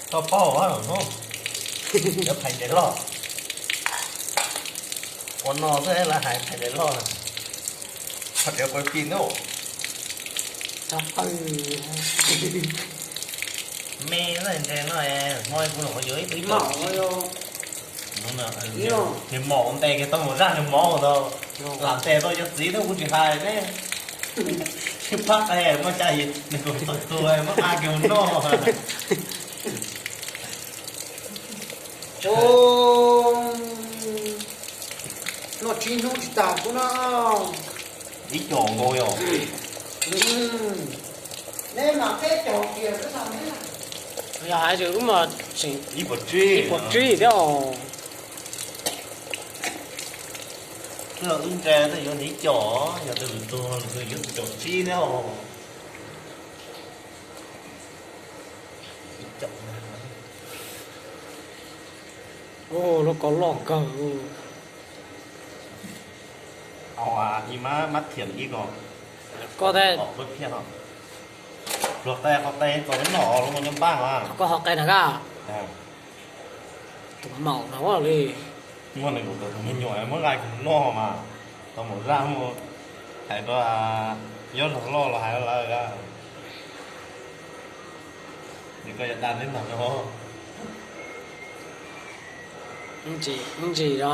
Koj paub hnub cov phais ntses loj, ua no xwb lawv hais phais ntses loj, koj tseem ua pij nub. Me ntses no, hmo kuv los yuav ib tug mom, nws mom ntes kiag tau mus zaj nws mov tau, lam ntes tau cov txiv thiab kuv tsis hais ne. Tsis pab qe muab xya yim nws kuv txog tuag muab qa kiag mus noj. Noj tsib hnub tsis tas kuv no. Ib co nkaus yom. Neb mas peb caug kiag xwb no. Yog hais tias wb mas tseem ib puas tsib, ib puas tsib thiab os. Wb ntse tej yuav neb caum, yog tej lwm tus yuav caum tsib thiab os. Lub ko loj kawg. Ib mab mab thiam ib ko. Koj thiab. Pluag qe qhov qe txaus noj los nyob npab os. Koj ho qe na koj. Tus maum no li. Muaj nws tus me nyuam muab nqa kiag noj mas tau maum zaj mus hais rau Yob Zog Loj los hais rau lawv. Nws koj yuav dag neb ntag no. Ntsis ntsis no.